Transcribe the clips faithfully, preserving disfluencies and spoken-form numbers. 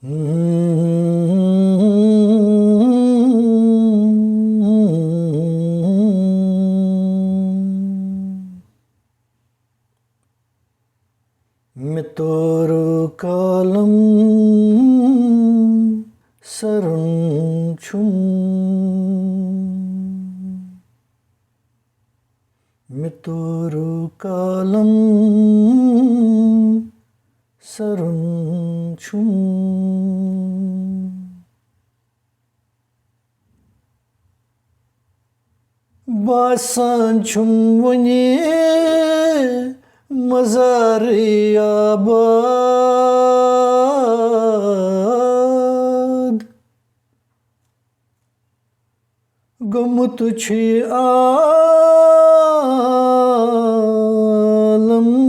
مےٚ توٚر قلم سرُن چھُم۔ مےٚ توٚر قلم سرُن چھُم۔ باسان چھُم وُنہِ مزارٕے آباد۔ گوٚمُت چھُ عالم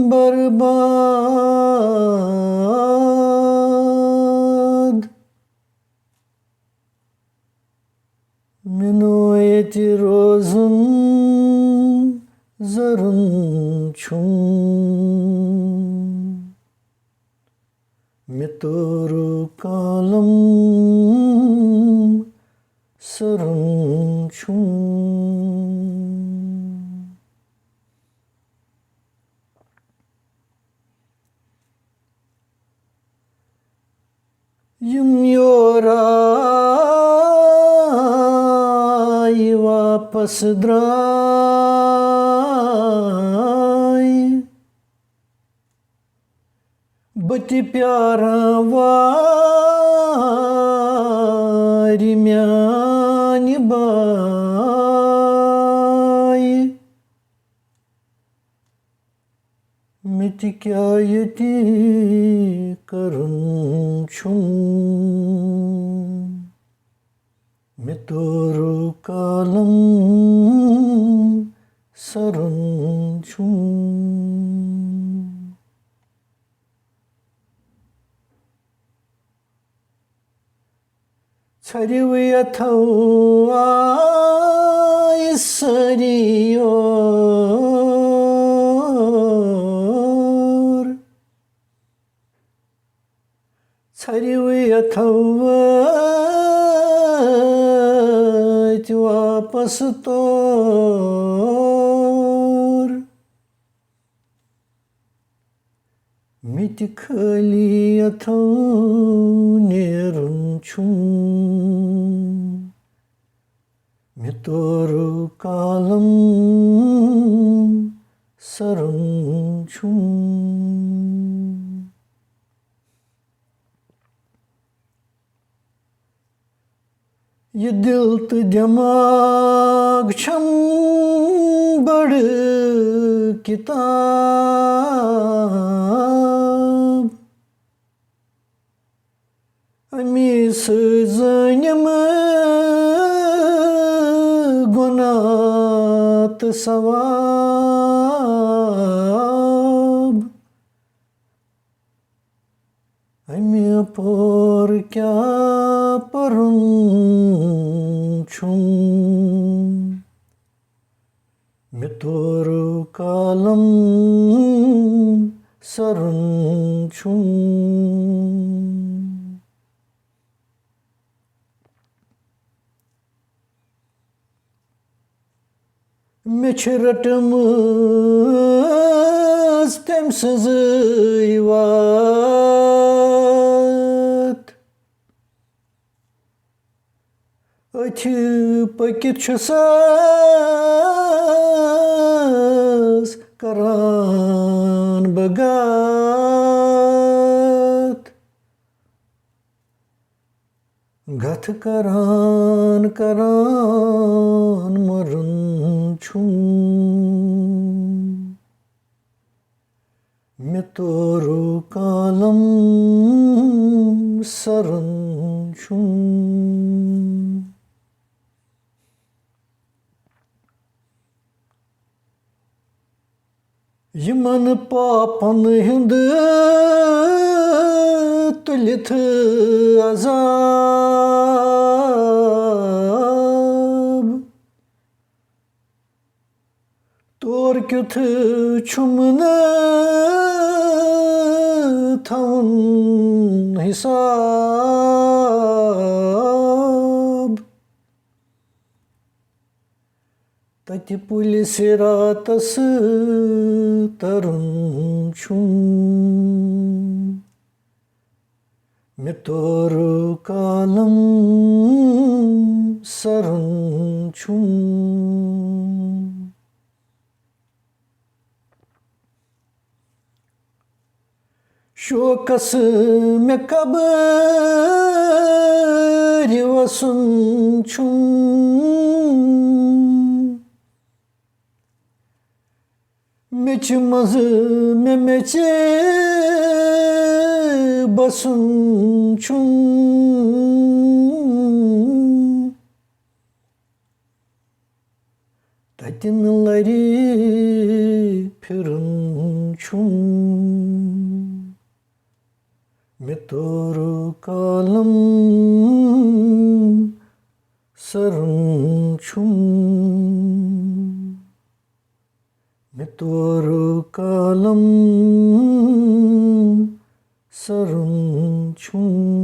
برباد۔ مےٚ نوٚو ییٚتہِ روزُن زرُن چھُم۔ مےٚ توٚر قلم سرُن چھُم۔ یِم یور آیہِ واپس درٛاے، بہٕ تہِ پیاران وارِ میانہِ بایہِ۔ مےٚ تہِ کیٛاہ ییٚتہِ کرُن چھُم؟ مےٚ توٚر قلم سرُن چھُم۔ ژھرِو یتھو آے سٲری یور۔ ژھرِو یتھو وٲتۍ واپس تور۔ مےٚ تہِ خٲلی یتھو نیرُن چھُم۔ مےٚ توٚر قلم سرُن چھُم۔ یہِ دِل تہٕ دٮ۪ماغ چھَم بٔڑ کِتاب۔ اَمی سۭتۍ زٲنِم گۄناہ تہٕ ثواب۔ اَمہِ پور کیٛاہ پَرُن چھُم؟ مےٚ توٚر قلم سرُن چھُم۔ مےٚ چھِ رٔٹمٕژ تٔمۍ سٕنٛزٕے وَتھ۔ أتھۍ پٔکِتھ چھُسَس کران بہٕ گَتھ۔ گَتھ کران کران مَرُن چھُم۔ مےٚ توٚر قلم سرُن چھُم۔ یِمن پاپن ہُنٛد تُلِتھ عذاب۔ تور کیُتھ چھُم نہٕ تھاوُن حساب۔ تتہِ پُلہِ صراطس ترُن چھُم۔ مےٚ تور کالم سرُن چھُم۔ شوقس مےٚ قبرِ وسُن چھُم۔ میٚژِ منٛز مےٚ میٚژِ بسُن چھُم۔ تتہِ نہٕ لرِ پھرُن چھُم۔ مےٚ تور کالم سرُن چھُم۔ مےٚ تور کالم سرُن چھُم۔